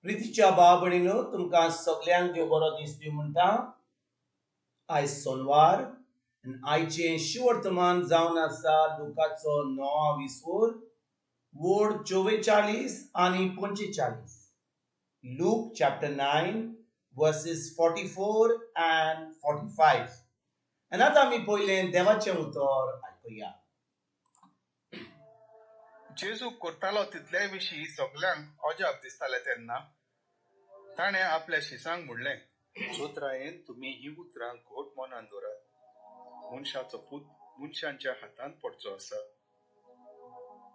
प्रितीच्या भाव भयणीनो, तुमकां सगल्यांक देव बरो दीस दिवं म्हणटा. आयज सोनवार आनी आयचें शिवर्तमान जावन आसा लुकाचो णवा विसोर वोड 44 आनी 45, Luke chapter 9 verses 44 and 45. आनी आतां आमी पयलें देवाचें उतर आयकुया. जेजू करतालो तितले विशीं सगल्यांक अजाप दिसतालें. तेन्ना ताणें आपल्या शिसांक म्हणलें, चतुरायेन तुमी हीं उतरां घट मनान दवरात. मनशाचो पूत मनशांच्या हातांत पडचो आसा.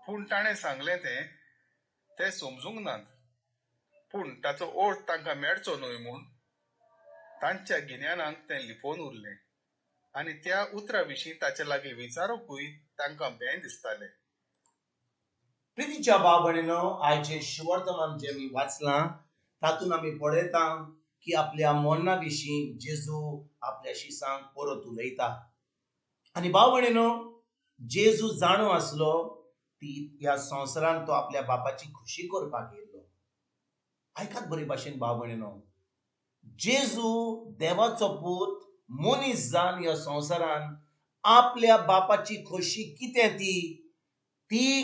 पूण ताणें सांगलें तें ते समजूंक नात. पूण ताचो अर्थ तांकां मेळचो न्हय म्हूण तांच्या गिन्यानाक तें लिपोवन उरलें आनी त्या उतरा विशीं ताचे लागीं विचारूंकूय तांकां भंय दिसतालें. प्रितीच्या भाव भयणीनो, आयचें शिवर्तमान जें आमी वाचलां तातूंत आमी पळयता की आपल्या मरणा विशीं जेजू आपल्या शिसांक परत उलयता. आनी भाव भयणीनो, जेजू जाणो आसलो ती ह्या संवसारांत तो आपल्या बापाची खुशी करपाक येयल्लो. आयकात बरे भाशेन भाव भयणीनो, जेजू देवाचो पूत मनीस जावन ह्या संवसारांत आपल्या बापाची खोशी कितें ती ती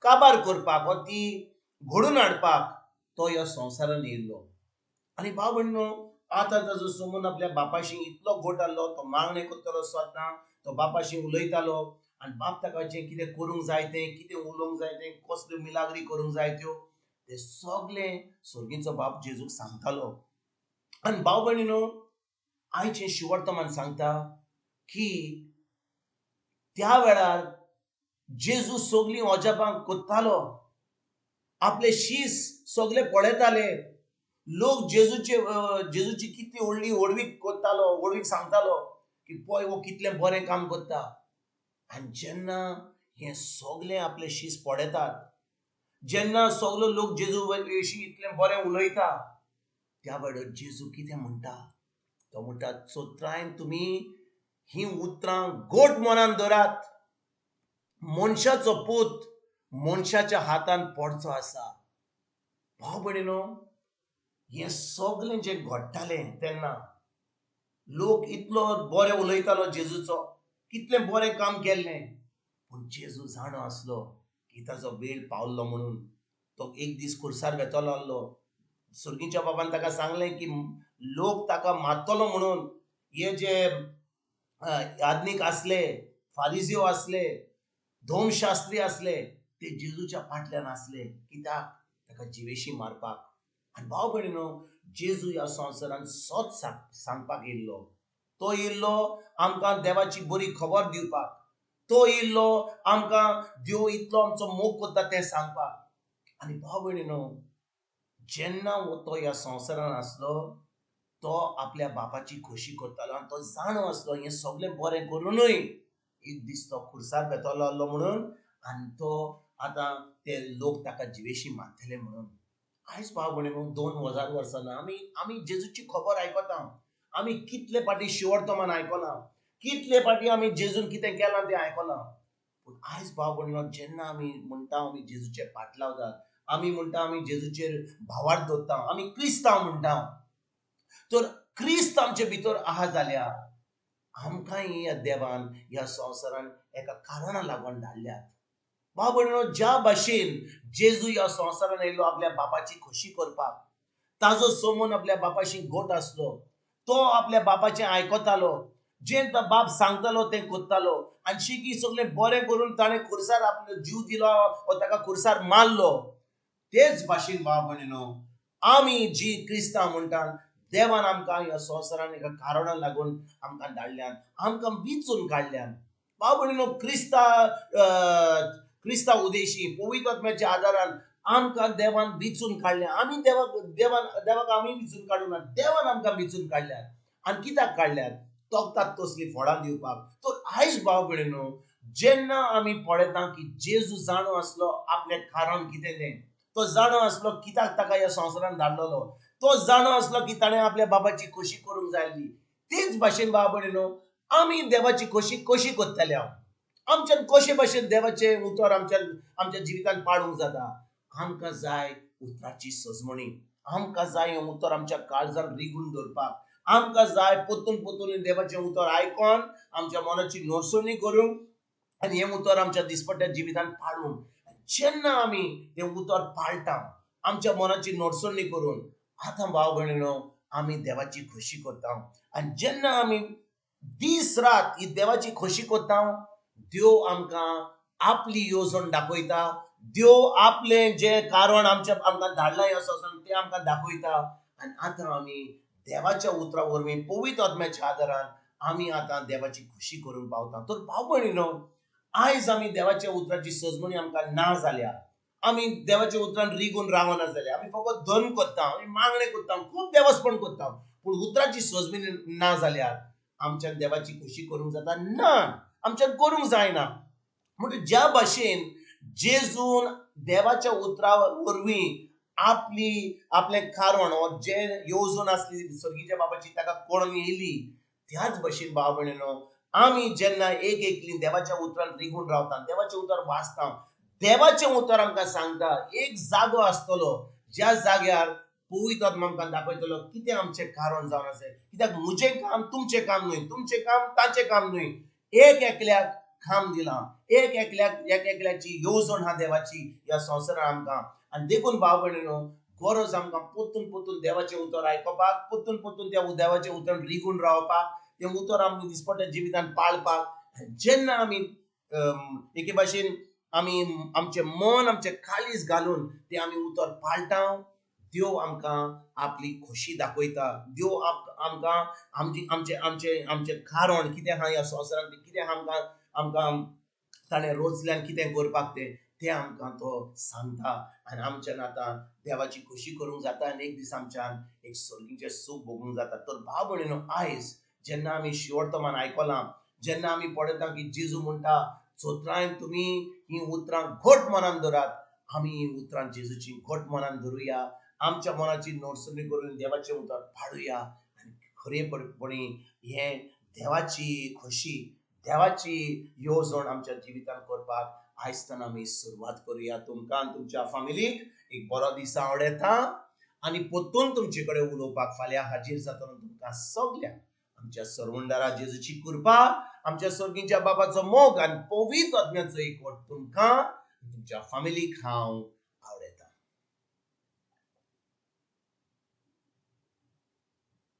काबार करपाक वा ती घडून हाडपाक तो ह्या संवसारांत येयल्लो. आनी भाव भयणीनो, आतां ताजो संबंद आपल्या बापाशी इतलो घट आहलो, तो मागणें करतालो सदां, तो बापाशी उलयतालो आनी बाप ताका जें कितें करूंक जाय तें, कितें उलोवंक जाय तें, कसल्यो मिलाग्री करूंक जाय त्यो, तें सगलें सर्गीचो बाप जेजूक सांगतालो. आनी भाव भयणीनो, आयचें शिवर्तमान सांगता की त्या वेळार जेजू सगलीं अजापां करतालो, आपले शीस सगले पळयताले. लोक जेजूची कितली व्हडली व्हडवीक करतालो, व्हडवीक सांगतालो की पळय, हो कितलें बरें काम करता. आनी जेन्ना हें सगलें आपले शीस पळयतात, जेन्ना सगलो लोक जेजू विशीं इतलें बरें उलयता, त्या वेळार जेजू कितें म्हणटा? तो म्हणटा, चतुरायेन तुमी हीं उतरां घट मनान धरात, मनशाचो पूत मनशाच्या हातान पडचो आसा. भाव भयणीनो, हें सगलें जें घडटालें तेन्ना लोक इतलो बरें उलयतालो जेजूचो, कितलें बरें काम केल्लें. पूण जेजू जाणो आसलो की ताजो वेळ पावल्लो म्हणून. तो एक दीस खुर्सार वेतलो आहलो. सर्गीच्या बाबान ताका सांगलें की लोक ताका मारतलो म्हणून. हे जे याज्ञीक आसले, फारिजियो आसले, धर्मशास्त्री आसले, ते जेजूच्या फाटल्यान आसले. कित्याक? ताका जिवेशी मारपाक. आनी भाव भयणीनो, जेजू ह्या संवसारांत सत सांगपाक येयल्लो. तो येयल्लो आमकां देवाची बरी खबर दिवपाक. तो येयल्लो आमकां देव इतलो आमचो मोग करता तें सांगपाक. आनी भाव भयणीनो, जेन्ना तो ह्या संवसारांत आसलो, तो आपल्या बापाची खोशी करतालो आनी तो जाणो आसलो हें सगळें बरें करुनूय एक दीस तो खुर्सार वेतलो आहलो म्हणून आनी तो आतां ते लोक ताका जिवेशी मारतले म्हणून. आयज भाव भयणीनो, 2000 वर्सां ना आमी जेजूची खबर आयकता. आमी कितले फावटी शिवर्तमान आयकलां, कितले फावटी आमी जेजून कितें केलां तें आयकलां. पूण आयज भाव भयणीनो, जेन्ना आमी म्हणटा आमी जेजूचे फाट लावतात, आमी म्हणटा आमी जेजूचेर भावार्थ दवरता, आमी क्रिस्तांव म्हणटा, तर क्रिस्त आमचे भितर आहा जाल्यार आमकां ह्या देवान ह्या संवसारान एका कारणा लागून धाडल्यात. भाव भयणीनो, ज्या भाशेन जेजू ह्या संवसारान येयलो आपल्या बापाची खोशी करपाक, ताजो संबंद आपल्या बापाशी घट आसलो, तो आपल्या बापाचें आयकतालो, जें तो बाप सांगतालो तें करतालो आनी शेकी सगळें बरें करून ताणें खुर्सार आपलो जीव दिलो वा ताका खुर्सार मारलो. तेच भाशेन भाव भयणीनो, आमी जी क्रिस्तांव म्हणटात, देवान आमकां ह्या संवसारान एका कारणा लागून आमकां धाडल्यान, आमकां विचून काडल्यान. भाव भयणीनो, क्रिस्ता उदेशी पवित्र आत्म्याच्या आदारान आमकां देवान विचून काडल्या. आमी देवाक देवान देवाक आमी विचून काडूं ना, देवान आमकां विचून काडल्यात. आनी कित्याक काडल्यात? तोखतात तसलीं फळां दिवपाक. तर आयज भाव भयणीनो, जेन्ना आमी पळयता की जेजू जाणो आसलो आपलें कारण कितें तें, तो जाणो आसलो कित्याक ताका ह्या संवसारान धाडलेलो, तो जाणो आसलो की ताणें आपल्या बाबाची खोशी करूंक जाय आसली. तेच भाशेन भाव भयणीनो, आमी देवाची खोशी कशी करतले? आमच्यान कशे भाशेन देवाचें उतर आमच्या आमच्या जिवितान पाडूंक जाता? आमकां जाय उतराची सजमणी. आमकां जाय हें उतर आमच्या काळजान रिगून दवरपाक. आमकां जाय पोत्तून पोत्तून देवाचें उतर आयकोन आमच्या मनाची नोरसणी करूंक आनी हें उतर आमच्या दिसपट्ट्या जिवितान पाळूंक. जेन्ना आमी हें उतर पाळटा आमच्या मनाची नोरसणी करून, आतां भाव भयणीनो आमी देवाची खोशी करता. आनी जेन्ना आमी दीस रात ही देवाची खोशी करता, देव आमकां आपली येवजण दाखयता. देव आपलें जें कारण आमच्या आमकां धाडलां ह्या संवसारांत तें आमकां दाखयता. आनी आतां आमी देवाच्या उतरा वरवीं पवित्र आत्म्याच्या आदारान आमी आतां देवाची खोशी करूंक पावता. तर भाव भयणीनो, आयज आमी देवाच्या उतराची सजमणी आमकां ना जाल्या. आमी देवाच्या उतरान रिगून रावना जाल्या. आमी फकत धर्म करता, आमी मागणें करता, खूब देवस्पण करता, पूण उतराची सजमणी ना जाल्यार आमच्यान देवाची खोशी करूंक जाता ना, आमच्यान करूंक जायना. म्हणटकीर ज्या भाशेन जेजून देवाच्या उतरा वरवीं आपली आपलें कारण वा जें येवजण आसली सर्गीच्या बाबाची ताका कळून येयली, त्याच भशेन भाव भयणीनो आमी जेन्ना एक एकली देवाच्या उतरान रिगून रावता, देवाचें उतर वाचता, देवाचें उतर आमकां सांगता एक जागो आसतलो ज्या जाग्यार पवित्र आत्मा आमकां दाखयतलो कितें आमचें कारण जावन आसा. कित्याक म्हजें काम तुमचें काम न्हय, तुमचें काम ताचें काम न्हय. एक एकल्याक काम दिलां, एक एकल्याक एक एकल्याची येवजण आहा देवाची ह्या संवसारान आमकां. आनी देखून भाव भयणीनो, गरज आमकां पोत्तून पोत्तून देवाचें उतर आयकुपाक, पोत्तून पोत्तून त्या देवाचें उतर रिगून रावपाक, तें उतर आमी दिसपट्ट्या जिवितान पाळपाक. जेन्ना आमी एके भाशेन आमी आमचें मन आमचें काळीज घालून तें आमी उतर पाळटा, देव आमकां आपली खोशी दाखयता. देव आमकां आमची आमचें आमचें आमचें कारण कितें आहा ह्या संवसारांत, कितें आमकां आमकां ताणें रोजल्यान कितें करपाक तें तें आमकां तो सांगता. आनी आमच्यान आतां देवाची खोशी करूंक जाता आनी एक दीस आमच्यान एक सर्गीचें सूख भोगूंक जाता. तर भाव भयणीनो, आयज जेन्ना आमी शिवर्तमान आयकलां, जेन्ना आमी पळयता की जेजू म्हणटा चोत्रायन तुमी हीं उतरां घट मनान धरात, आमी हीं उतरां जेजूची घट मनान धरुया, आमच्या मनाची नोरसणी करून देवाचें उतर पाळुया आनी खरेपणी हें देवाची खोशी, देवाची येवजण आमच्या जिवितान करपाक आयजताना आमी सुरवात करुया. तुमकां आनी तुमच्या फामिलीक एक बरो दीस आवडटा आनी पोत्तून तुमचे कडेन उलोवपाक फाल्यां हाजीर जातलो. तुमकां सगळ्यांक आमच्या सरवंडारा जेजूची कृपा, आमच्या सर्गीच्या बाबाचो मोग आनी पवित्र आत्म्याचो एकवट तुमकां तुमच्या फामिलीक हांव